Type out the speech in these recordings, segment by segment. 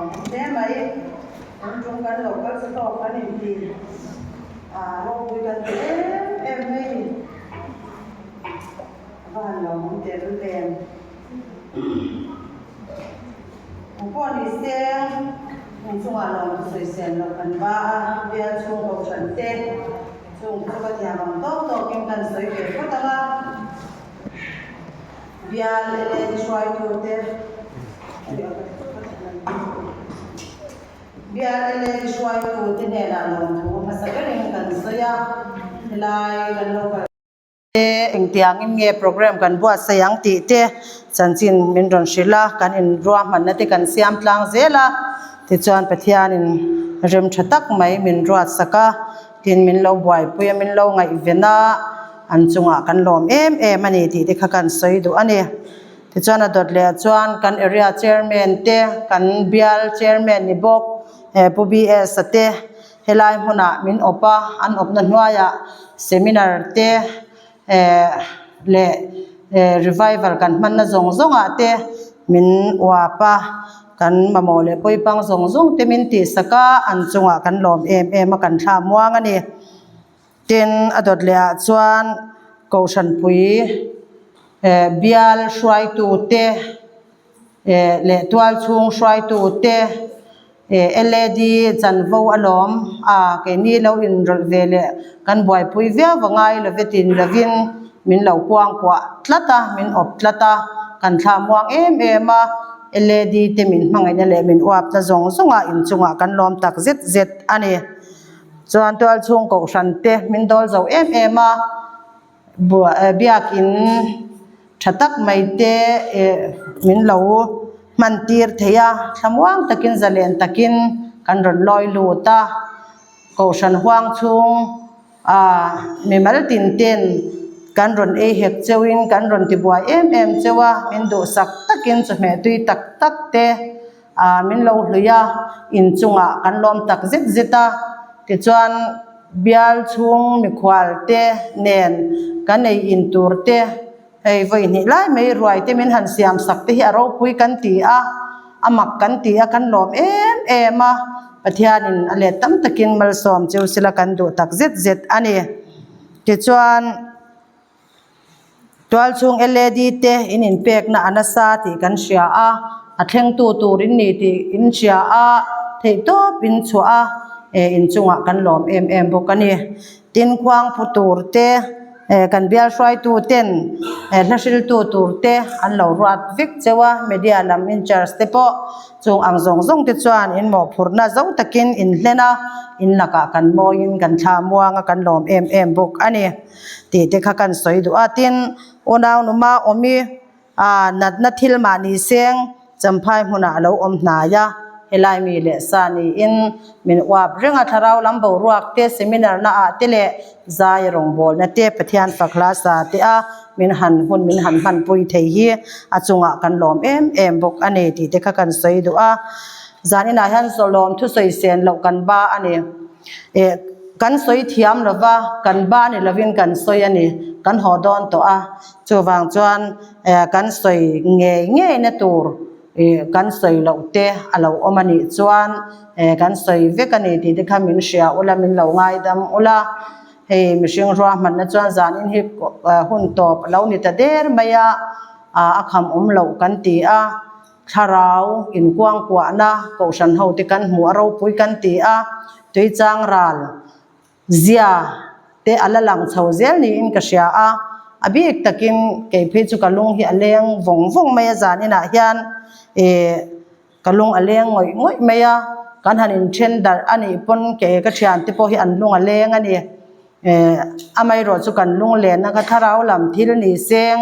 Lawm hle mai. Kan tum kan lo kal sa tawk kan inti a ropui kan ti em em mai ni. A va han lawmawm tehlul em. Eng pawh ni se, eng chungah lawm chu sawisel loh kan ba a, bial chhung kohhran te chung chu ka thiam ang tawk tawkin kan sawi ve phawt ang a. Bial LAD hruaitute Bial LAD hruaitute hnenah lawmthu hmasa berin kan sawi a, helai kan lo kal te engtiangin nge program kan buatsaih ang tih te chanchin min rawn hrilh a, kan inruahmanna te kan siam tlang zel a, tichuan Pathianin rem tha tak mai min ruatsak a, tin min lo buaipui a, min lo ngaihven a, an chungah kan lawm em em a ni tih te kha kan sawi duh a ni. Tichuan a dawt leh chuan kan area chairman te, kan bial chairman ni bawk Pu BS-a te, Helai hmunah min awp a, an awpna hnuaiah seminar te eh leh eh revival kan hmanna zawng zawngah te min uap a, kan mamawh leh pawipang zawng zawng te min tihsak a, an chungah kan lawm em em a, kan thla muang a ni. Tin, a dawt leh ah chuan Kohhranpui eh bial hruaitu te eh leh tualchhung hruaitu te eh LAD chanvo a lawm a keini lo inrawlh ve leh kan buaipui viau va ngai love ti ni lovin min lo kuangkuah tlat a min awp tlat a kan thla muang em em a LAD te min hmangaihna leh min uapna zawng zawngah inchungah kan lawm tak zet zet a ni chuan tualchhung kohhran te min dawl zo em em a. Biakin tha tak mai te eh min lo hman tir thei a, thlamuang takin zalen takin kan rawn lawi lut a, kohhran huang chhung ah mimal tin ten kan rawn ei hek cheuhin kan rawn ti buai em em cheu a, min duhsak takin chawhmeh tui tak tak te ah min lo hlui a, inchungah kan lawm tak zet zet a, tichuan bial chhung mikhual te nen kan ei in tur te hei vawi hnih lai mai ruai te min han siam sak te hi a ropui kan ti a, a mak kan ti a kan lawm em em a, Pathianin a let tam takin malsawm cheu sila kan duh tak zet zet a ni. Tichuan. Tualchhung LAD te in inpekna a nasa tih kan hria a, a thlengtu tur in ni tih in hria a, theihtawp in chhuah a, eh inchungah kan lawm em em bawk a ni. Tin khuangphu tur te eh kan bial hruaitu ten eh hla hriltu tur te an lo ruat vek cheu a, media lam in charge te pawh Chung ang zawng zawng te chuan in mawhphurhna zo takin in hlen a, in lakah kan mawiin kan thla muang a, kan lawm em em bawk a ni tih te kha kan sawi duh a. Tin, unau numa awm i a natna thil mahni seng champhai hmunah a lo awm hnai a, helai mi leh sa niin min uap reng a, thlarau lam boruak te, seminar na ah te leh zai rawngbawlna te Pathian fak hla sa te a min han hun min han hmanpui thei hi a chungah kan lawm em em bawk a ni tih te kha kan sawi duh a. Zan inah hian lawm thusawi sen loh kan ba a ni. Eh kan sawi thiam lo va, kan ba ni lovin kan sawi a ni, kan haw dawn tawh a. Chuvang chuan eh kan sawi ngei ngei na tur eh kan sawi loh te a lo awm a nih chuan eh kan sawi vek a ni tih te kha min hria ula min lo ngaidam ula. Hei mihring ruahmanna chuan zanin hi hun tawp a lo ni ta der mai a, a kham awm loh kan ti a, thlarau inkuangkuahna kohhran ho te kan hmuh a ropui kan ti a, tuichang ral zia te a la lang chho zel niin ka hria a, a bik takin kei phei chu ka lung hi a leng vawng vawng mai a zaninah hian ih Ka lung a leng ngawih ngawih mai a, kan han inthen darh a nih pawn ke ka thiante pawh hi an lung a leng a ni. Eh, amaherawh chu kan lung lenna kha thlarau lam thil ni seng,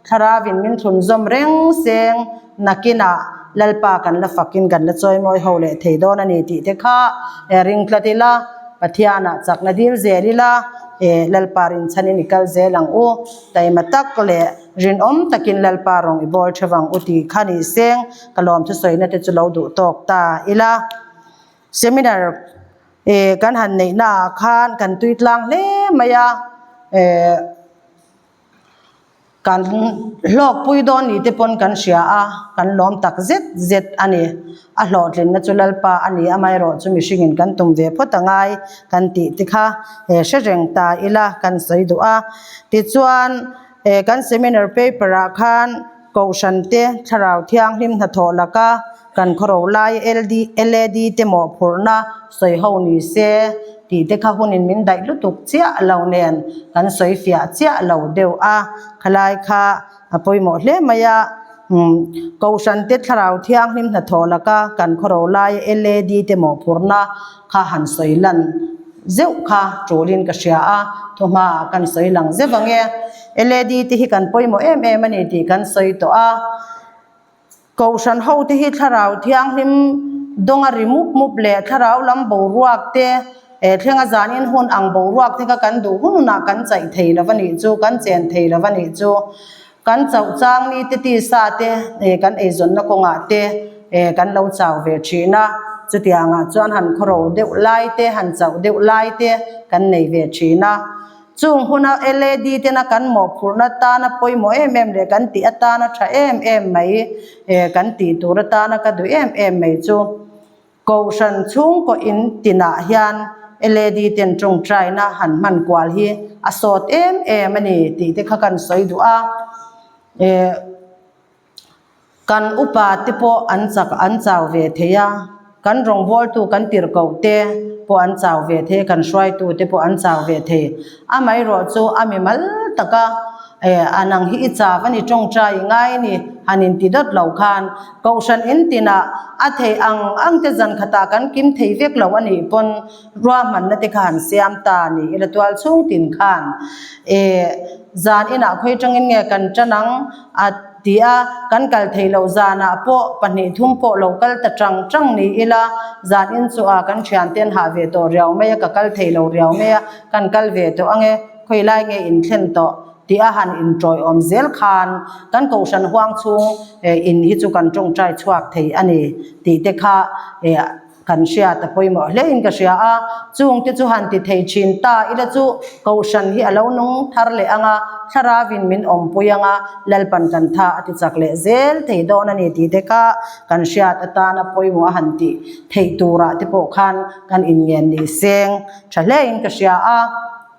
thlarauin min thlun zawm reng seng, nakinah Lalpa kan la fakin kan la chawi mawi ho leh thei dawn a ni tih te kha ring tlat ila, Pathianah chakna dil zel ila, eh, Lalpa rinchhanin i kal zel ang u, taima tak leh rinawm takin Lalpa rawng i bawl theuh ang u tih kha ni seng. Ka lawm thusawina te chu lo duh tawk ta ila. Seminar eh kan han neih na ah khan kan tui tlang hle mai a eh. Kan hlawkpui dawn ni te pawn kan hria a, kan lawm tak zet zet a ni. A hlawhtlinna chu Lalpa a ni, amaherawh chu mihringin kan tum ve phawt a ngai kan tih te kha hre reng ta ila kan sawi duh a. Tichuan, kan seminar paper ah khan Kohhran te Thlarau Thianghlim hnathawh laka kan khawro lai LD, LAD te mawhphurhna sawi ho ni se tih te kha hunin min daih lutuk chiah lo nen kan sawi fiah chiah lo deuh a, khalai kha a pawimawh hle mai a. Kohhran te Thlarau Thianghlim hnathawh laka kan khawro lai LAD te mawhphurhna kha han sawi lan zeuh kha tulin ka hria a, thuhmaah kan sawi lang zeuh ang e. LAD te hi kan pawimawh em em a ni tih kan sawi tawh a. Kohhran ho te hi thlarau thianghlim dawnga ri mup mup leh thlarau lam boruak te eh thlenga zanin hun ang boruak te kha kan duh hun hunah kan chaih thei lo a nih chu, kan chen thei lo a nih chu. Kan chauh chang ni te tisa te eh kan eizawnna kawngah te eh kan lo chau ve thin a, chutiangah chuan han khawro deuh lai te, han chauh deuh lai te kan nei ve thin a. Chung huna LAD tena kan mawhphurhna tana pawimawh em em leh kan tih atana tha em em mai eh kan tih tur atana ka duh em em mai chu Kohhran chhungkaw in tinah hian LAD ten tawngtaina han hman kual hi a sawt em em a ni tih te kha kan sawi duh a. Eh Kan upa te pawh an chak an chau ve thei a, kan rawngbawltu kan tirhkoh te pawh an chau ve thei a, kan hruaitu te pawh an chau ve thei. Amaherawh chu a mimal taka eh a nang hi i chau a ni tawngtai i ngai a ni han inti dawt lo khan Kohhran in tinah a thei ang ang te zan khatah kan kim thei vek lo a nih pawn ruahmanna te kha han siam ta a ni ila tual chhung tin khan eh zan inah khawi tangin nge kan tan ang a Ti a, kan kal thei loh zanah pawh pahnih thum pawh lo kal ta tang tang ni ila, zan in chu a kan thiante an hah ve tawh riau mai a, ka kal thei lo riau mai a, kan kal ve tawh ange, khawi lai nge in thlen tawh tih a han intawiawm zel khan kan kohhran huang chhung in hi chu kan tawngtai chhuak thei a ni tih te kha Kan hriat a pawimawh hle in ka hria a, chung te chu han ti thei thin ta ila chu Kohhran hi a lo nung thar leh ang a, thlarau in min awmpui ang a, Lalpan kan tha a ti chak leh zel thei dawn a ni tih te kha kan hriat atan a pawimawh a han tih theih turah te pawh khan kan inngen ni seng tha hle in ka hria a.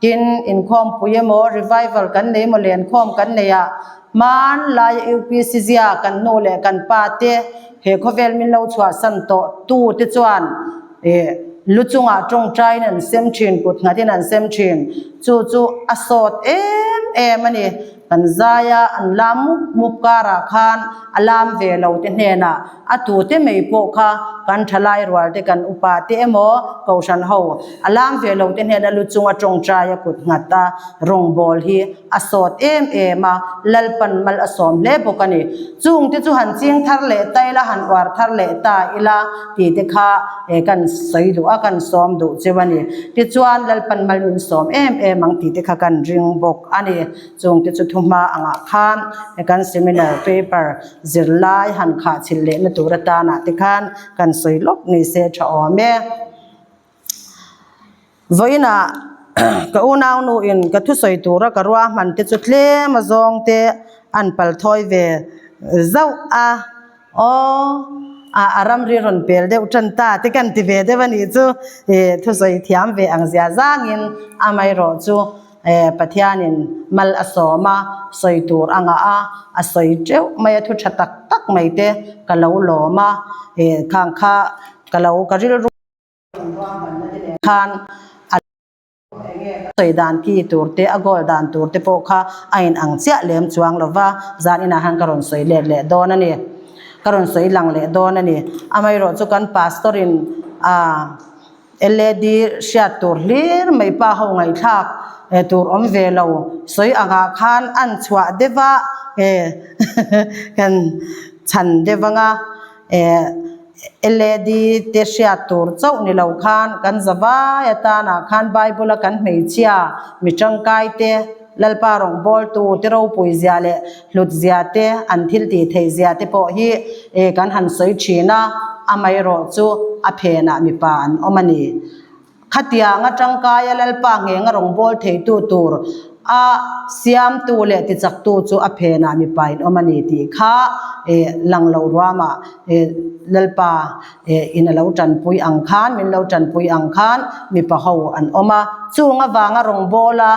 Tin, inkhawmpui emaw, revival kan nei emaw, lenkhawm kan nei a, hmanlaia UPC zia kan nu leh kan pa te he khawvel min lo chhuahsan tawh tu te chuan ih lu chungah tawngtaiin an sem thin, kut nghatin an sem thin. Chu chu a sawt em em a ni. Kan zaia an lam mup mup karah khan a lam ve lo te hnenah a tute mai pawh kha kan thalai rual te kan upa te emaw kohhran ho a lam ve lo te hnena lu chunga tawngtai a kut nghat a rawngbâwl hi a sawt em em a, Lalpan mal a sawm hle bawk a ni. Chung te chu han ching thar leh ta ila, han uar thar leh ta ila tih te kha kan sawi duh a, kan sawm duh cheu a ni. Tichuan Lalpan mal min sawm em em ang tih te kha kan ring bawk a ni. Chung te chu thuhma angah khan kan seminar paper zirlai han khah chhilh lehna tur atanah te khan kan sawi lawk ni se tha awm e. Vawiinah ka unau nuin ka thusawi tura ka ruahman te chu tlem a zawng te an pal thawi ve zauh a. Aw, a a ramri rawn pel deuh tan ta te kan ti ve deuh a nih chu ih thusawi thiam ve ang zia zangin amaherawh chu eh Pathianin mal a sawm a, sawi tur a ngah a, a sawi teuh mai a thu tha tak tak mai te ka lo lawm a, ih khang kha ka lo ka rilru khan a sawi dan ki tur te a goal dan tur te pawh kha a in ang chiah lem chuang lo va, zan inah hian ka rawn sawi let leh dawn a ni, ka rawn sawi lang leh dawn a ni. Amaherawh chu kan pastor in ah LAD hriat tur hlir mai pa ho ngaihthlak tur awm ve lo sawi angah khan an chhuah deuh a eh kan chhan deuh anga eh LAD te hriat tur chauh ni lo khan kan zavai atanah khan Bible a kan hmeichhia mi tangkai te Lalpa rawngbawltu te ropui zia leh hlut zia te an thil tih theih zia te pawh hi eh kan han sawi thin a, amaherawh chu a phenah mipa an awm a ni. Khatianga tangkaia Lalpa nghenga rawngbâwl theitu tur. A siamtu leh tichaktu chu a phenah mipa in awm a ni tih kha lang lo ruamah Lalpa in a lo tanpui ang khan, min lo tanpui ang khan mipa ho an awm a. Chung avanga rawngbawla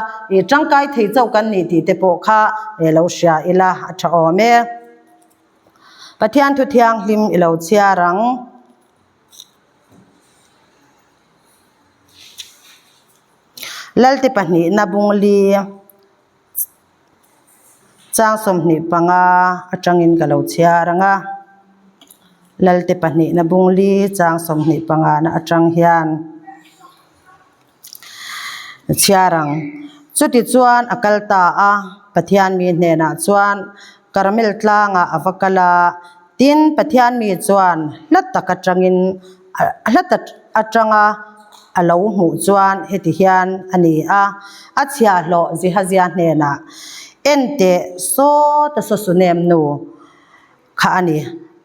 tangkai thei chauh kan ni tih te pawh kha lo hria ila a tha awm e. Pathian thu thianghlim i lo chhiar ang. Lalte pahnihna bungli chang 25 atangin ka lo chhiar ang a, Lalte pahnihna bungli chang 25 na atang hian chhiar ang. Chutichuan a kal ta a, Pathian mi hnenah chuan Karmel tlangah a va kal a, tin Pathian mi chuan hla tak atangin hla tak atanga a lo hmuh chuan heti hian a ni a, a chhiahhlawh Zihazia hnenah, Enteh sawta saw Sunem nu kha a ni.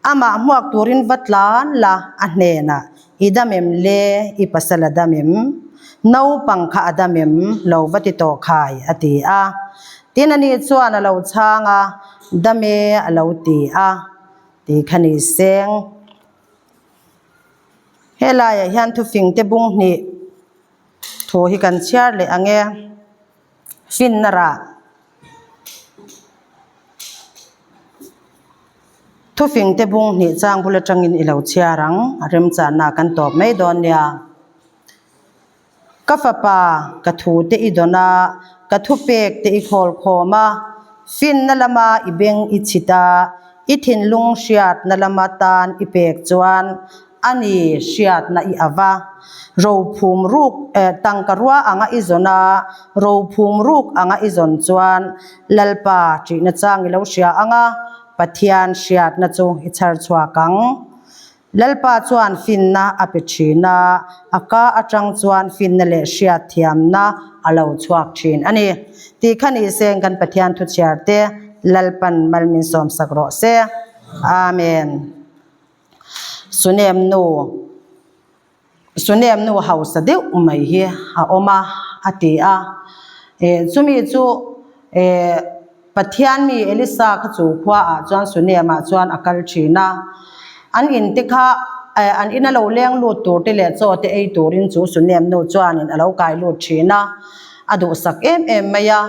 Amah hmuak turin va tlan la a hnenah, I dam em le? I pasal a dam em? Naupang kha a dam em? Lo va ti tawh khai, a ti a. Tin ani chuan a lo chhang a, Dam e, a lo ti a, ti kha ni seng. Helaiah hian thufingte bung hnih thu hi kan chhiar leh ang e. Finna rah. Thufingte bung hnih chang bul atangin i lo chhiar ang, a remchanna kan tawp mai dawn nia. Ka fapa, ka thu te i dawn a, ka thupek te i khawl khawm a, finna lama i beng i chhit a, i thinlung hriatna lama tan i pek chuan a ni hriatna i av a. Rophum ruk eh tangka rua anga i zawn a, rophum ruk anga i zawn chuan Lalpa ṭihna chang i lo hria ang a, Pathian hriatna chu i chhar chhuak ang. Lalpa chuan finna a pe thin a, a ka atang chuan finna leh hriatthiamna a lo chhuak thin a ni. Tih kha ni seng kan Pathian thuchhiar te Lalpan mal min sawmsak rawh se. Amen. Sunem nu. Sunem nu hausa deuh mai hi a awm a, a ti a. Chumi chu Pathian mi Elisa kha chu khuaah chuan Sunem-ah chuan a kal thin a. An in te kha an ina lo leng lut tur te leh chaw te ei turin chu Sunem nu chuanin a lo kai lut thin a. A duhsak em em mai a,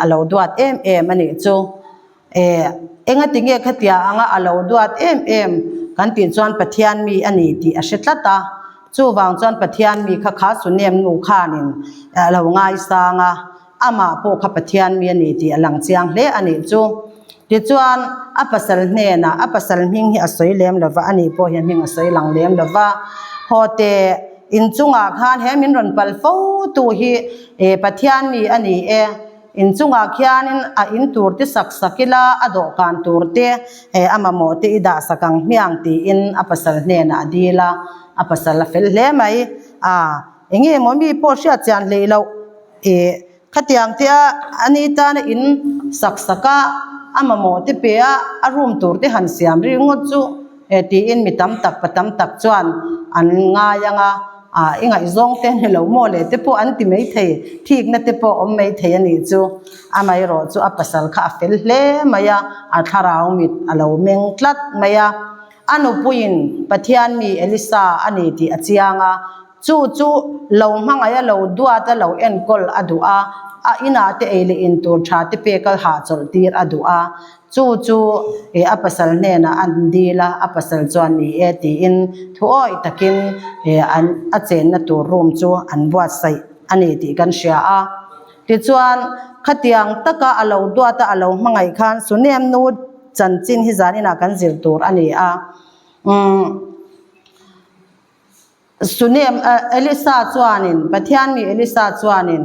a lo duat em em a nih chu. Eh, engati nge khatia anga a lo duat em em kan tih chuan Pathian mi a ni tih a hre tlat a, chuvang chuan Pathian mi kha kha Sunem nu khanin a lo ngaisang a, amah pawh kha Pathian mi a ni tih a lang chiang hle a nih chu. Tichuan, a pasal hnenah a pasal hming hi a sawi lem lova, a nih pawh hian hming a sawi lang lem lova, haw teh inchungah khan he min rawn pal fo tu hi Pathian mi a ni e, Inchungah khianin a in tur te sak sak ila, a dawhkan tur te, a mamawh te i dah sak ang hmiang tiin a pasal hnenah a dil a, a pasal a fel hle mai. A, enge maw mi pawh hriat chian hleih loh i khatiang te a ani tana in sak sak a, a mamawh te pe a, a room tur te han siam ringawt chu tiin mi tam tak pa tam tak chuan an ngai ang a. Ah, i ngaihzawng te ni lo maw le te pawh an ti maithei, thikna te pawh awm maithei a nih chu. Amaherawh chu a pasal kha a fel hle mai a, a thlarau mit a lo meng tlat mai a. A nupuiin Pathian mi Elisa a ni tih a chiang a, chu chu lo hmangaih a, lo duat a, lo enkawl a duh a, a inah te ei leh in tur tha te pek a hahchawlh tir a duh a. Chu chu eh a pasal hnenah an dil a, a pasal chuan ni e tiin thuawih takin eh an a chenna tur room chu an buatsaih a ni tih kan hria a. Tichuan khatiang taka a lo duat a, a lo hmangaih khan Sunem nu chanchin hi zaninah kan zir tur a ni a. Umm. Sunem, Elisa chuanin, Pathian mi Elisa chuanin,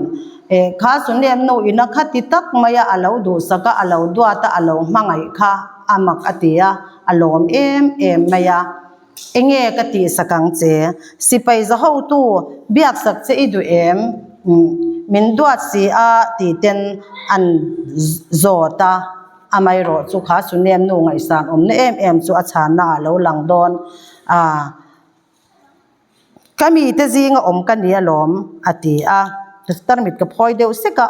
eh, kha Sunem nu ina kha ti tak maia a lo duhsak a, a lo duat a, a lo hmangaih kha a mak a ti a, a lawm em em mai a. Enge ka tihsak ang che? Sipai za hotu biaksak che i duh em? Min duat si a tih ten an zawt a. Amaherawh chu kha Sunem nu ngaihsan awmna em em chu a chhanna ah lo lang dawn a. Ka mite zinga awm ka ni alawm, a ti a. Tarmit ka phawi deuh sek a,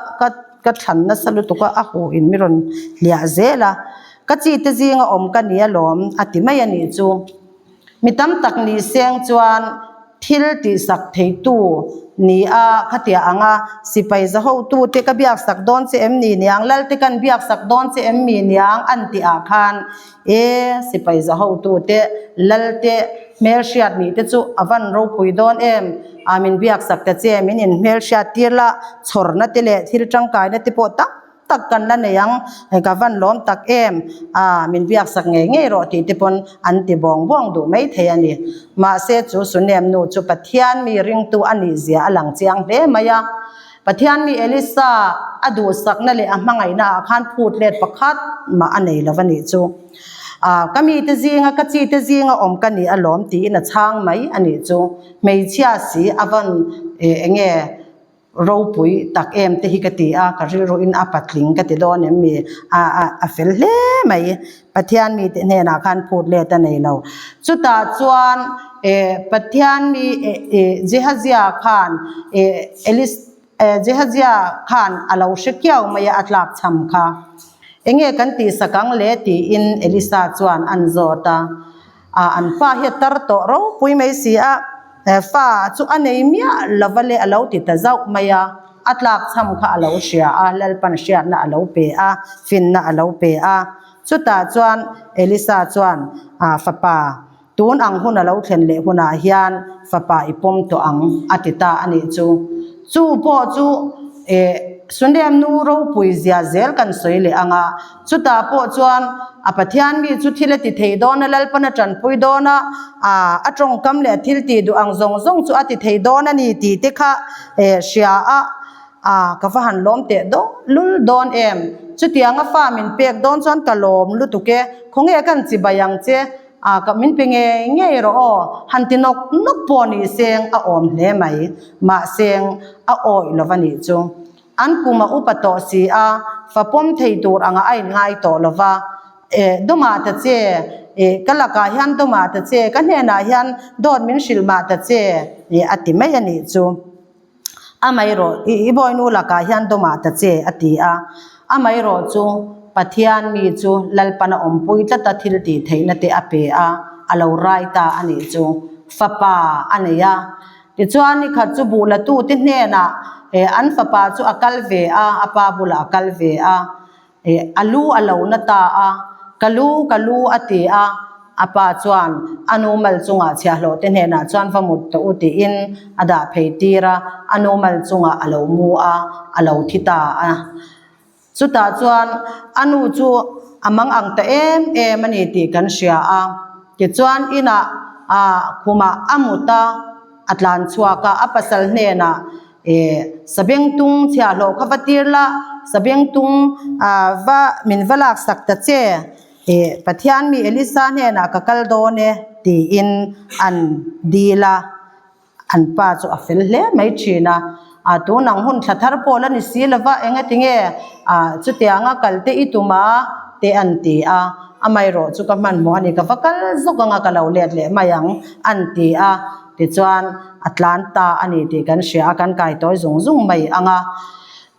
ka Ka thlan nasa lutuk a, a huh in mi rawn hliah zel a, ka chi te zinga awm ka ni alawm a ti mai a nih chu. Mi tam tak ni seng chuan thil tihsak theitu ni a khatia ang a, sipai za hotute ka biaksak dawn che em ni niang, Lalte kan biaksak dawn che em mi niang an tih ah khan E, sipai za hotute, Lalte hmelhriat nih te chu a van ropui dawn em? A min biaksak ta che, min inhmelhriat tir la, chhawrna te leh thil tangkaina te pawh tam tak kan la nei ang, ka van lawm tak em? A min biaksak ngei ngei rawh tih te pawn an ti bawng bawng duh mai thei a ni. Mahse chu Sunem nu chu Pathian mi ringtu a nih zia a lang chiang hle mai a. Pathian mi Elisa a duhsakna leh a hmangaihna ah khan phut let pakhat mah a nei lo a nih chu. Ah, ka mite zinga, ka chite zinga awm ka ni alawm tiin a chhang mai a nih chu. Hmeichhia si a van eng nge ropui tak em te hi ka ti a, ka rilruin a patling ka ti dawn em mi? A a fel hle mai. Pathian mite hnenah khan phut let a nei lo. Chutah chuan Pathian mi Jehazia khan Jehazia khan a lo hre kiau mai a, a tlak cham kha. Enge kan tihsak ang le tiin Elisa chuan an zawt a. An pa hi a tar tawh ropui mai si a, fa chu a nei miah lova le a lo ti ta zauh mai a. A tlak cham kha a lo hria a, Lalpan hriatna a lo pe a, finna a lo pe a. Chutah chuan Elisa chuan, Fapa, tun ang hun a lo thlen leh hunah hian fapa i pawm tawh ang, a ti ta a nih chu. Chu pawh chu Sunem nu ropui zia zel kan sawi leh ang a. Chutah pawh chuan a Pathian mi chu thil a ti thei dawn a, Lalpan a tanpui dawn a, a tawngkam leh a thil tih duh ang zawng zawng chu a ti thei dawn a ni tih te kha hria a, ka va han lawm teh dawn lul dawn em. Chutianga fa min pek dawn chuan ka lawm lutuk e, khawnge kan chibai ang che, ka min pe ngei ngei rawh aw, han ti nawk nawk pawh ni seng a awm hle mai, mahse a awih lo va nih chu. An kum a upa tawh si a, fa pawm thei tur anga a inngai tawh lo va. Eh, dawmah ta che, eh, ka lakah hian dawmah ta che, ka hnenah hian dawt min hrilh mah ta che, eh, a ti mai a nih chu. Amaherawh, i bawinu lakah hian dawmah ta che, a ti a. Amaherawh chu, Pathian mi chu Lalpana awmpui tlata thil tih theihna te a pe a, a lo rai ta a nih chu. Fapa a nei a. Tichuan ni khat chu buh latute hnenah an fapa chu a kal ve a, a pa bulah a kal ve a, a lu a lo na ta a, Ka lu, ka lu a ti a, a pa chuan a nu mal chungah chhiahhlawhte hnenah chuan va mut tawh u tiin a dah phei tir a, a nu mal chungah a lo mu a, a lo thi ta a. Chutah chuan a nu chu a mang ang ta em em a ni tih kan hria a. Tichuan inah khumah a mut a, a tlan chhuak a, a pasal hnenah Sabengtung chhiahhlawh kha va tir la, Sabengtung va min va laksak ta che, Pathian mi Elisa hnenah ka kal dawn e tiin an dil a. An pa chu a fel hle mai thin a, a tun ang hun thla thar pawh la ni si lova engati nge a chutianga kal te i tum a te an ti a, amaherawh chu ka hmanhmawh a ni ka va kal zawk anga ka lo let leh mai ang an ti a, tichuan a tlan ta a ni tih kan hria a, kan kai tawi zung zung mai ang a.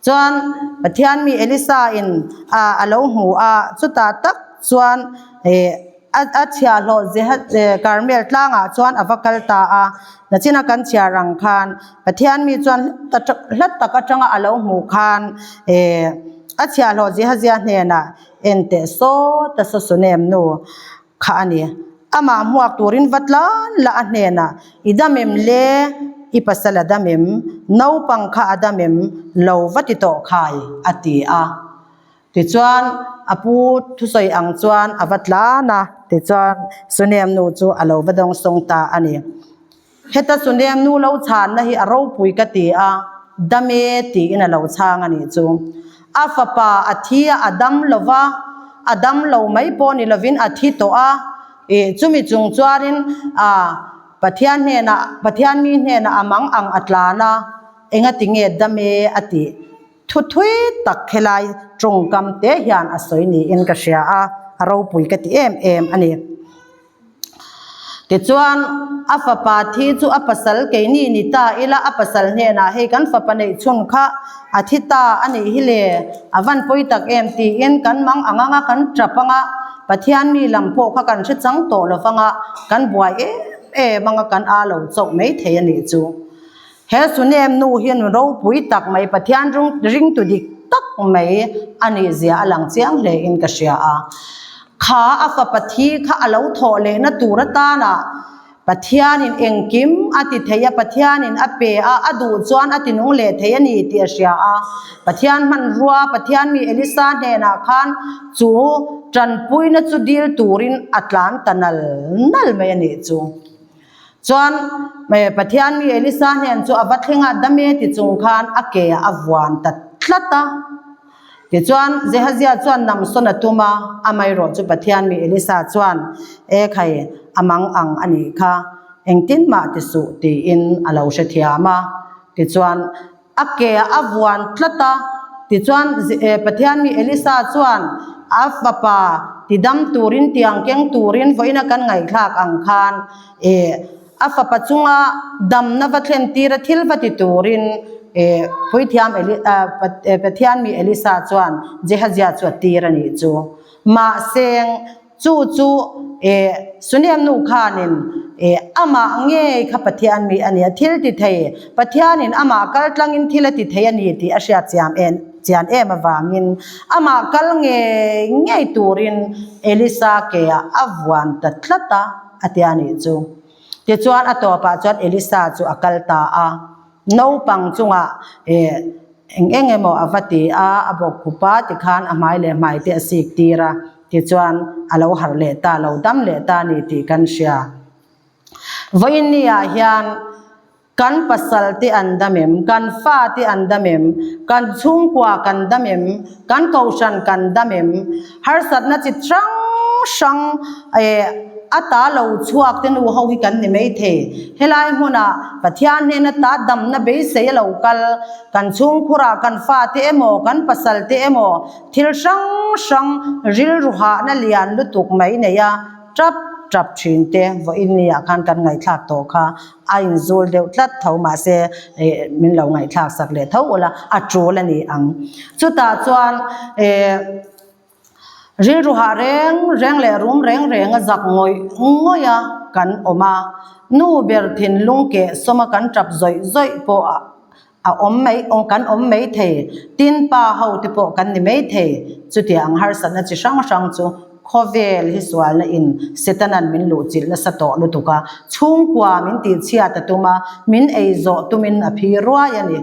Chuan Pathian mi Elisa in a a lo hmu a, chutah tak chuan eh A chhiahhlawh Karmel tlangah chuan a va kal ta a, nachina kan chhiar ang khan Pathian mi chuan hlat tak atanga a lo hmuh khan a chhiahhlawh Jehazia hnenah en teh sawt a saw Sunem nu kha a ni. Amah hmuak turin va tlan la a hnenah i dam em le? I pasal a dam em? Naupang kha a dam em? Lo va ti tawh khai a ti a. Tichuan, a pu thusawi ang chuan a va tlan a, tichuan Sunem nu chu a lo va dawngsawng ta a ni. Heta Sunem nu lo chhanna hi a ropui ka ti a, dam e tiin a lo chhang a nih chu. A fapa a thi a, a dam lo va, a dam lo mai pawh ni lovin a thi tawh a, ih chumi chung chuanin a Pathian hnenah, Pathian mi hnenah a mang ang a tlan a, engati nge dam e a tih. Thu thui tak helai tawngkam te hian a sawi niin ka hria a, a ropui ka ti em em a ni. Tichuan, a fapa thi chu a pasal keini ni ta ila a pasal hnenah hei kan fapa neih chhun kha a thi ta a nih hi le, a van pawi tak em tiin kan mang ang anga kan tap anga Pathian mi lam pawh kha kan hre chang tawh lo vanga kan buai em em anga kan a lo chauh mai thei a nih chu. He Sunem nu hi nu ropui tak mai Pathian ringtu dik tak mai a nih zia a lang chiang hle in ka hria a. Kha a fapa thi kha a lo thawh lehna tur atana Pathianin engkim a ti thei a, Pathianin a pe a, a duh chuan a ti nung leh thei a ni tih a hria a. Pathian hmanrua Pathian mi Elisa hnenah khan chu tanpuina chu dil turin a tlan ta nal nal mai a nih chu. Chuan Pathian mi Elisa hnen chu a va thleng a, dam e ti chung khan a ke ah a vuan ta tlat a. Tichuan Jehazia chuan namsawn a tum a, amaherawh chu Pathian mi Elisa chuan, E khai, a mang ang a nih kha, engtin mah ti suh tiin a lo hrethiam a. Tichuan a ke ah a vuan tlat a, tichuan Pathian mi Elisa chuan a fapa tidam turin tiang keng turin vawiina kan ngaihthlak ang khan eh a fapa chunga damna va thlen tira thil va ti turin eh puithiam Pathian mi Elisa chuan Jehazia chu a tir a nih chu. Mahse Chu chu eh Suniam nu khanin eh amah ngei kha Pathian mi a ni a, thil ti thei, Pathianin amah kal tlangin thil a ti thei a ni tih a hriat chiam en chian em avangin amah kal ngei ngei turin Elisa ke ah a vuan ta tlat a, a ti a nih chu. Tichuan a tawpah chuan Elisa chu a kal ta a. Naupang chungah eh eng eng emaw a va ti a, a bawk khup a tikhan a hmai leh hmai te a sik tir a, tichuan a lo harh leh ta, lo dam leh ta a ni tih kan hria. Vawiin ni ah hian kan pasal te an dam em, kan fa te an dam em, kan chhungkua kan dam em, kan kohhran kan dam em, Harsatna chi hrang hrang eh a ta lo chhuak te nu ho hi kan ni mai thei. Helai hmunah Pathian hnena ta damna beisei a lo kal, kan chhungkhurah kan fate emaw kan pasal te emaw thil hrang hrang rilru hahna lian lutuk mai nei a tap tap thin te vawiin ni ah khan kan ngaihthlak tawh kha a inzul deuh tlat tho mahse eh min lo ngaihthlak sak leh tho ula a tul a ni ang. Chutah chuan eh. Rilru hah reng reng leh rum reng reng a zak ngawih ngawih a kan awm a, nu ber thinlung keh sawma kan tap zawih zawih pawh a awm mai kan awm mai thei, tin pa ho te pawh kan ni mai thei, chutiang ang harsatna chi hrang hrang chu khawvel hi sualna in Setanan min luhchilh nasa tawh lutuk a, chhungkua min tihchhiat a tum a, min ei zawh tumin a phi ruai a ni.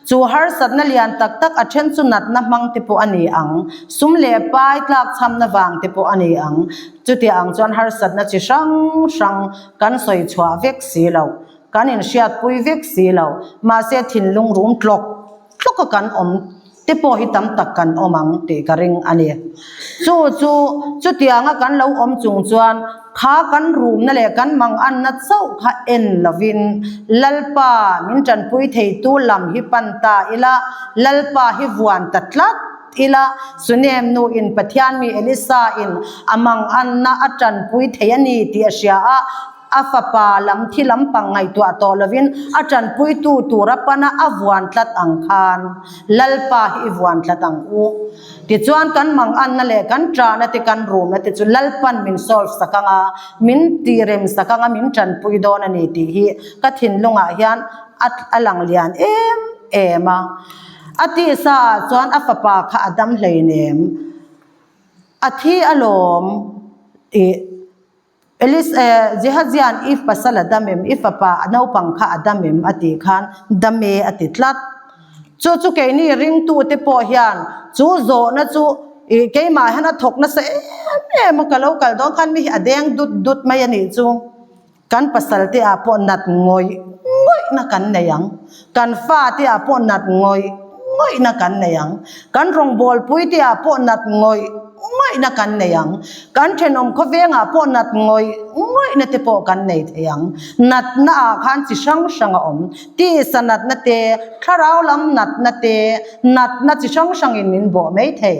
Chu harsatna lian tak tak a then chu natna hmang te pawh a ni ang, sum leh pai tlakchhamna vang te pawh a ni ang. Chuti ang chuan harsatna chi hrang hrang kan sawi chhuah vek si lo, kan inhriatpui vek si lo, mahse thinlung rum tlawk tlawka kan awm te pawh hi tam tak kan awm ang tih ka ring a ni. Chu chu chutianga kan lo awm chung chuan kha kan rumna leh kan manganna chauh kha en lovin Lalpa min tanpui theitu lam hi pan ta ila, Lalpa hi vuan ta tlat ila, Sunem nu in Pathian mi Elisa in a manganna a tanpui thei a ni tih a hria a, A fapa lam thi lampang ngaihtuah tawh lovin a tanpuitu tura pana a vuan tlat ang khan Lalpa hi i vuan tlat ang u. Tichuan kan manganna leh kan ṭahna te kan rumna te chu Lalpan min solve sak ang a, min tirem sak ang a, min tanpui dawn a ni tih hi ka thinlungah hian a a lang lian em em a. A tisa ah chuan a fapa kha a dam hleinem, a thi alawm tih. Elis eh, Jehazia'n i pasal a dam em, i fapa a naupang kha a dam em a tih khan dam e a ti tlat. Chu chu keini ringtute pawh hian chu zawhna chu ih keimah hian a thawk nasa em em a, ka lo kal dawn khan mi hi a deng dut dut mai a nih chu. Kan pasal te ah pawh nat ngawih ngawihna kan nei ang, kan fate ah pawh nat ngawih ngawihna kan nei ang, kan rawngbawlpui te ah pawh nat ngawih ngawihna kan nei ang, kan thenawm khawvengah pawh nat ngawih ngawihna te pawh kan nei thei ang. Natna ah khan chi hrang hrang a awm, tisa natna te, thlarau lam natna te, natna chi hrang hrangin min bawh mai thei.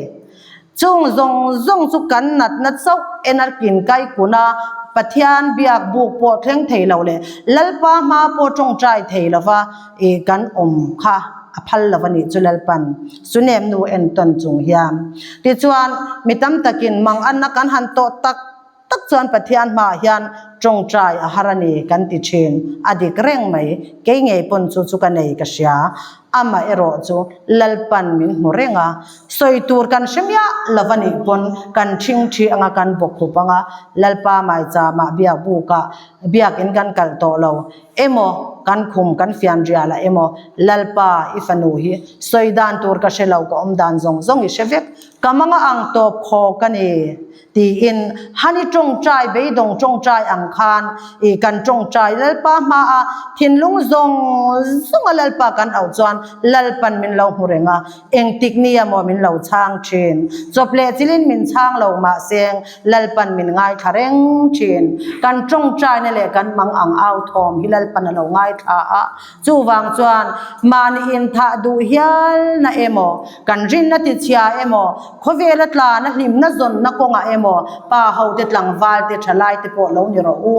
Chung zawng zawng chu kan natna chauh en a kin kai kun a. Pathian biak buk pawh thleng thei lo leh Lalpa hma pawh tawngtai thei lova ih kan awm kha a phal lo a nih chu Lalpan Sunem nu entawn chung hian. Tichuan, mi tam takin manganna kan han tawh tak tak chuan Pathian hmaah hian tawngtai a har a ni kan ti thin. A dik reng mai, kei ngei pawn chu chu ka nei ka hria. Amah erawh chu Lalpan min hmu reng a, sawi tur kan hre miah lo a nih pawn kan thing thi anga kan bawk khup anga Lalpa maichama biak bukah biakin kan kalh tawh lo emaw kan khum kan fian rial ah emaw Lalpa i fanu hi sawi dan tur ka hre lo ka awm dan zawng zawng i hre vek ka manga ang tawp khawk a ni. Tiin Hani tawngtai beidawng tawngtai ang khan i kan tawngtai Lalpa hmaa thinlung zawng zawnga Lalpa kan auh chuan Lalpan min lo hmu reng a, engtik nia maw min lo chhang thin. Chawp leh chilin min chhang lo mahseng Lalpan min ngaithla reng thin. Kan tawngtaina leh kan mang ang au thawm hi Lalpan a lo ngaithla a, Chuvang chuan mahni inthah duh hialna emaw, kan rinna tichhia emaw, khawvela tlana hlimna zawnna kawngah emaw, pa hote tlangval te thalai te pawh lo ni rawh u.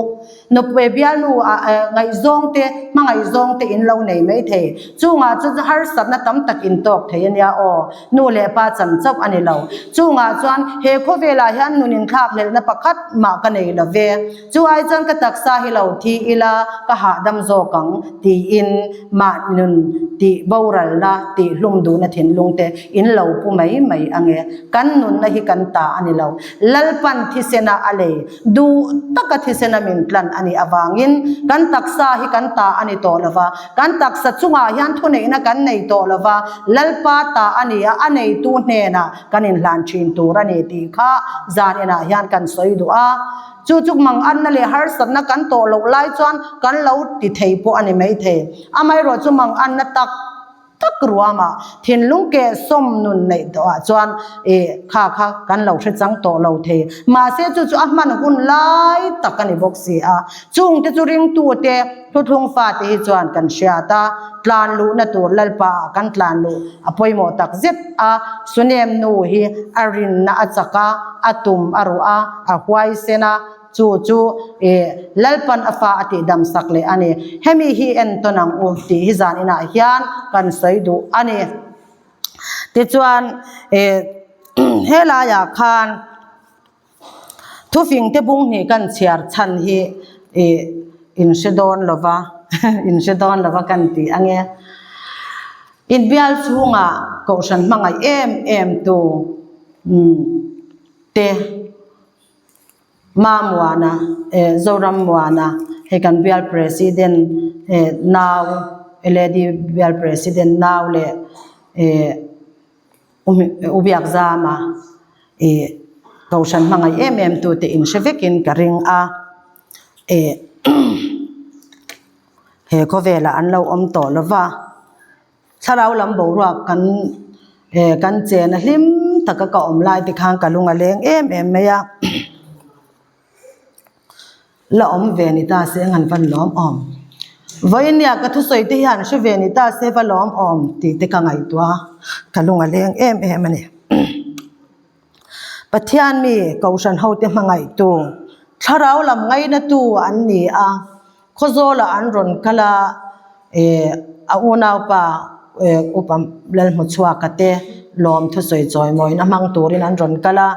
Nupui bialnu ah ngaihzawng te, hmangaihzawng te in lo nei mai thei. Chungah chuan harsatna tam tak in tawk thei a nia aw. Nu leh pa chan chauh a ni lo. Chungah chuan he khawvelah hian nun inthlakhlelhna pakhat mah ka nei lo ve. Chu ai chuan ka taksa hi lo thi ila ka hahdam zawk ang tiin mah nun tih boralna tih hlum duhna thinlung te in lo pu mai mai ange. Kan nunna hi kan ta a ni lo. Lalpan thisena a lei duh taka thisena min tlan a nih avangin kan taksa hi kan ta a ni tawh lova, kan taksa chungah hian thuneihna kan nei tawh lova, Lalpa ta a ni a, a neitu hnenah kan inhlan thin tur a ni tih kha zan inah hian kan sawi duh a. Chu chu manganna leh harsatna kan tawh loh lai chuan kan lo ti thei pawh a ni maithei. Amaherawh chu manganna tak tak ruamah thinlung keh sawm nun neih tawhah chuan ih kha kha kan lo hre chang tawh lo thei. Mahse chu chu a hman hun lai tak a ni bawk si a. Chungte chu ringtute thuthlung fate hi chuan kan hriat a, tlan luhna tur Lalpa ah kan tlan luh a pawimawh tak zet a. Sunem nu hi a rinna a chak a, a tum a ruh a, a huaisen a, chu chu ih Lalpan a fa a tihdam sak leh a ni. Hemi hi entawn ang u tih hi zan inah hian kan sawi duh a ni. Tichuan ih helaiah khan. Thufing te bung hnih kan chhiar chhan hi ih in hre dawn lo va, in hre dawn lo va kan ti ange. Inbial chhungah kohhran hmangaih em em tu te Mamuana eh Zorammuana hei kan bial president eh nau LAD bial president nau leh eh U Biakzama ih Kohhran hmangaih em em tute in hre vekin ka ring a, ih he khawvelah an lo awm tawh lo va, thlarau lam boruak kan eh kan chen a hlim taka ka awm lai te khan ka lung a leng em em mai a. La awm ve ni ta se an van lawm awm. Vawinia ka thusawi te hian hre ve ni ta se va lawm awm tih te ka ngaihtuah a, ka lung a leng em em a ni. Pathian mi Kohhran hote hmangaihtu, thlarau lam ngainatu an ni a, Khawzawlah an rawn kal a, eh a unaupa eh upa Lalhmuchhuaka te lawm thusawi chawimawiin a hmang turin an rawn kal a,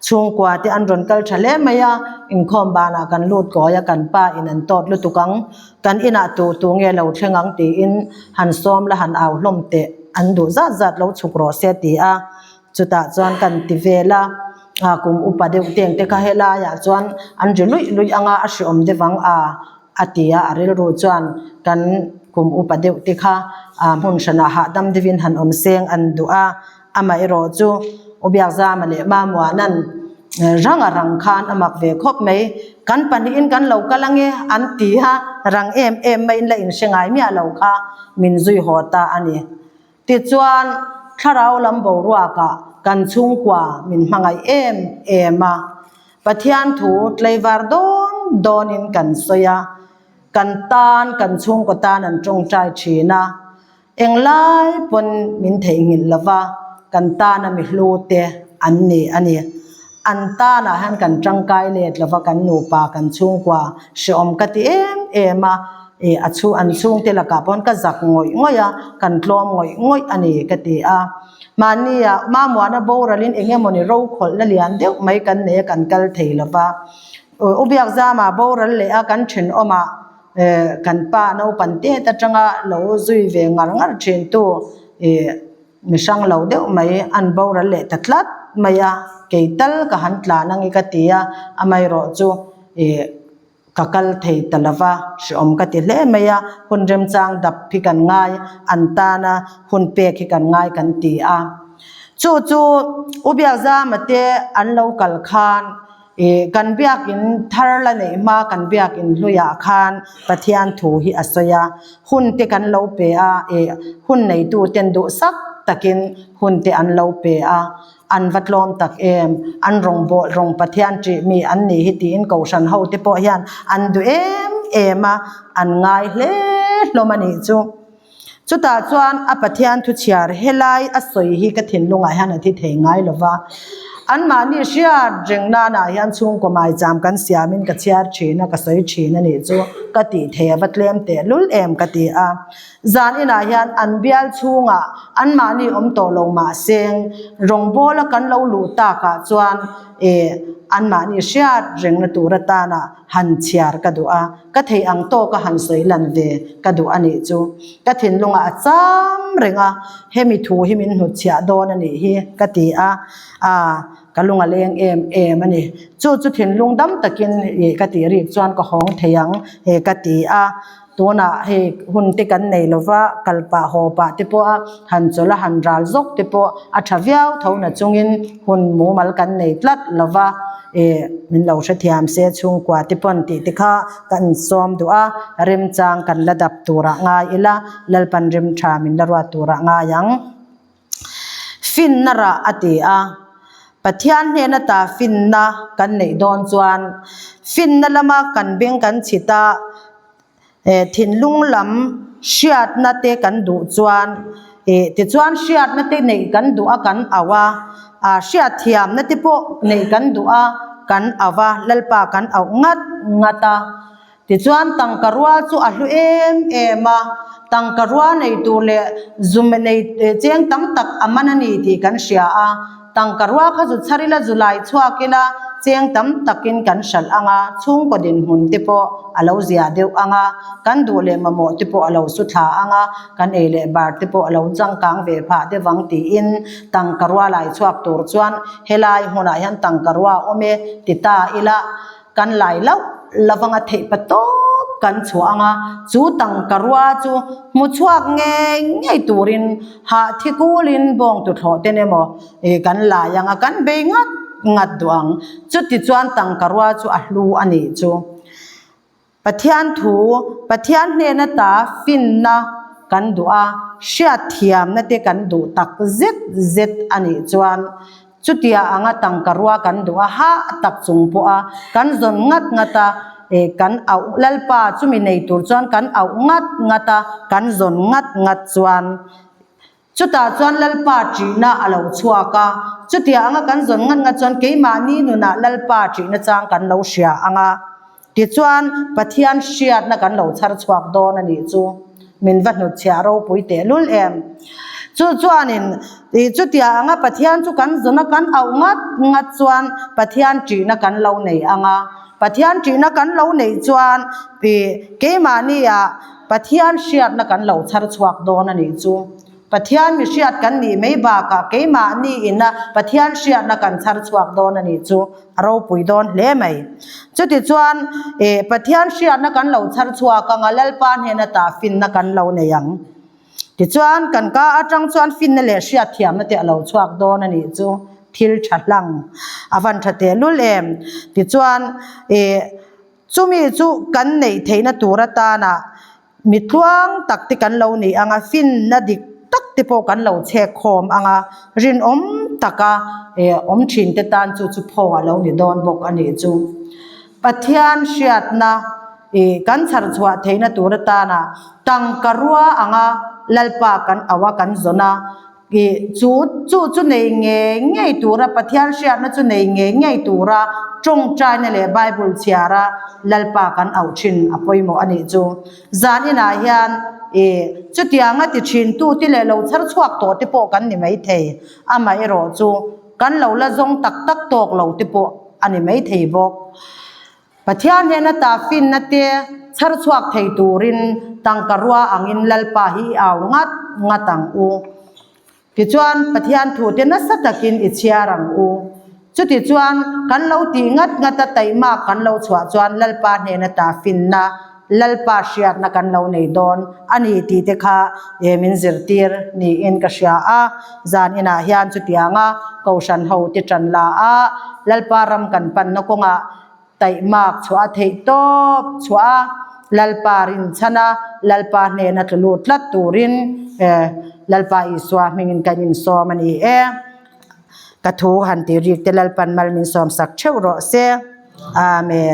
chhungkua te an rawn kal tha hle mai a, inkhawm banah kan lut kawi a, kan pa in an tawt lutuk ang, kan inah tu tu nge lo thleng ang tiin han sawm la han au hlawm teh an duh zat zat lo chhuk rawh se ti a. Chutah chuan kan ti vel a, a kum upa deuh teng te kha helaiah chuan an ri luih luih ang a, a hreawm deuh ang a a ti a, a rilru chuan kan kum upa deuh te kha a hmun hranah hahdam deuhin han awm seng an duh a, amaherawh chu U Biakzama leh Mamuana'n rang a rang khan a mak ve khawp mai, kan pahnihin kan lo kal ange an ti a, rang em em maiin la inhre ngai miah lo kha min zui haw ta a ni. Tichuan, thlarau lam boruakah kan chhungkua min hmangaih em em a, Pathian thu tlaivar dawn dawnin kan sawi a, kan tan, kan chhungkaw tan an tawngtai thin a, englai pawn min theihnghilh lo va, kan tana mi hlu te an ni a ni. An tanah hian kan tangkai let lova kan nupa kan chhungkua hreawm ka ti em em a, ih a chhung an chhungte lakah pawh ka zak ngawih ngawih a, kan tlawm ngawih ngawih a ni ka ti a. Mahnia Mamuana boralin eng emawni rokhawlhna lian deuh mai kan nei a kan kal thei lova. U Biakzama boral leh a kan thenawmah kan pa naupan tet atanga lo zui ve ngar ngar thintu ih Mi hrang lo deuh mai an boral leh ta tlat mai a, kei tal ka han tlan angi ka ti a, amaherawh chu ih ka kal thei ta lo va, hrehawm ka ti hle mai a, hun remchang dap hi kan ngai, an tana hun pek hi kan ngai kan ti a. Chu chu U Biakzama te an lo kal khan Ih, kan biakin thar la neih hma kan biakin hluiah khan Pathian thu hi a sawi a, hun te kan lo pe a, ih, hun neitu ten duhsak takin hun te an lo pe a, an va tlawm tak em, an rawn bawl rawng Pathian ṭih mi an nih hi tiin Kohhran ho te pawh hian an duh em em a, an ngai hle hlawm a nih chu. Chutah chuan a Pathian thu chhiar helai a sawi hi ka thinlungah hian a thi thei ngai lo va. Anmahni hriat reng nanah hian chhungkaw maicham kan siamin ka chhiar thin a, ka sawi thin a nih chu ka tih thei a va tlem tehlul em ka ti a. Zan inah hian an bial chhungah anmahni awm tawh lo mahseng rawngbawla kan lo luh takah chuan eh anmahni hriat rengna tur atana han chhiar ka duh a, ka thei ang tawka han sawi lan ve ka duh a nih chu. Ka thinlungah a cham reng a, hemi thu hi min hnutchhiah dawn a nih hi ka ti a, aa ka lung a leng em em a ni. Chu chu thinlung dam takin ih ka tih rik chuan ka hawng thei ang e ka ti a, tunah hei hun te kan nei lova kal pah haw pah te pawh a han chawlh a han ral zawk te pawh a tha viau tho na chungin hun mumal kan nei tlat lova. Ih min lo hrethiam se chhungkua te pawn tih te kha ka insawm duh a, remchang kan la dap turah ngai ila, Lalpan rem tha min la ruat turah ngai ang. Finna rah a ti a, Pathian hnen ata finna kan neih dawn chuan finna lama kan beng kan chhit a, Eh thinlung lam hriatna te kan duh chuan eh tichuan hriatna te neih kan duh a kan auh a, ah hriatthiamna te pawh neih kan duh a kan auh a, Lalpa kan auh ngat ngat a. Tichuan tangka rua chu a hlu em em a, tangka rua nei tur leh zum nei cheng tam tak a man a ni tih kan hria a. Tangka rua kha zu chhar ila, zu lai chhuak ila, cheng tam takin kan hralh ang a, chhungkaw dinhmun te pawh a lo zia deuh ang a, kan duh leh mamawh te pawh a lo su thla ang a, kan ei leh bar te pawh a lo changkang ve phah deuh ang tiin tangka rua lai chhuak tur chuan helai hmunah hian tangka rua a awm e ti ta ila, Kan lai loh lovang a theih pa tawp kan chhuah ang a, chu tangka rua chu hmu chhuak ngei ngei turin hah thi kulin bawng tuthlawh ten emaw ih kan lai ang a, kan bei ngat ngat duh ang. Chuti chuan tangka rua chu a hlu a nih chu. Pathian thu, Pathian hnen ata finna kan duh a, hriatthiamna te kan duh tak zet zet a nih chuan Chutia anga tangka rua kan duh a, hah tak chung pawh a, kan zawn ngat ngat a, eh kan auh Lalpa chumi nei tur chuan kan auh ngat ngat a, kan zawn ngat ngat chuan chutah chuan Lalpa ṭihna a lo chhuak a, chutia anga kan zawn ngat ngat chuan keimahni nunah Lalpa ṭihna chang kan lo hria ang a. Tichuan, Pathian hriatna kan lo chhar chhuak dawn a nih chu. Min va hnutchhiah ropui tehlul em. Chu chuanin, chutia anga Pathian chu kan zawn a, kan auh ngat ngat chuan Pathian ṭihna kan lo nei ang a. Pathian ṭihna kan lo neih chuan keimahniah Pathian hriatna kan lo chhar chhuak dawn a nih chu. Pathian mi hriat kan nih mai bakah keimahni ina Pathian hriatna kan chhar chhuak dawn a nih chu a ropui dawn hle mai. Chutichuan eh Pathian hriatna kan lo chhar chhuak anga Lalpa hnena tah finna kan lo nei ang. Tichuan kan ka atang chuan finna leh hriatthiamna te a lo chhuak dawn a nih chu thil tha hlang a van tha tehlul em. Tichuan eh chumi chu kan neih theihna tur atana Mi tluang tak te kan lo ni ang a, finna dik tak te pawh kan lo chhek khawm ang a, rinawm taka awm thin te tan chu chu phaw a lo ni dawn bawk a nih chu. Pathian hriatna kan chhar chhuah theihna tur atana tangka rua anga Lalpa kan auh a, kan zawn a. Ih chu chu chu nei ngei ngei tura Pathian hriatna chu nei ngei ngei tura tawngtaina leh Bible chhiara Lalpa kan auh thin a pawimawh a nih chu. Zan inah hian ih chutianga ti thin tu te leh lo chhar chhuak tawh te pawh kan ni maithei. Amaherawh chu kan lo la zawng tak tak tawk lo te pawh a ni maithei bawk. Pathian hnena ta finna te chhar chhuak thei turin tangka rua angin Lalpa hi i au ngat ngat ang u. Tichuan, Pathian thute nasa takin i chhiar ang u. Chutichuan, kan lo tih ngat ngata taihmak kan lo chhuah chuan Lalpa hnena ta finna, Lalpa hriatna kan lo nei dawn a ni tih te kha min zirtir niin ka hria a. Zan inah hian chutianga Kohhran ho te tan la a, Lalpa ram kan panna kawngah taihmak chhuah a theih tawp chhuah a, Lalpa rinchhan a, Lalpa hnena tlu lut tlat turin Lalpa Isua hmingin kan insawm a ni e. Ka thu han ti rik te Lalpan mal min sawmsak theuh rawh se. Amen.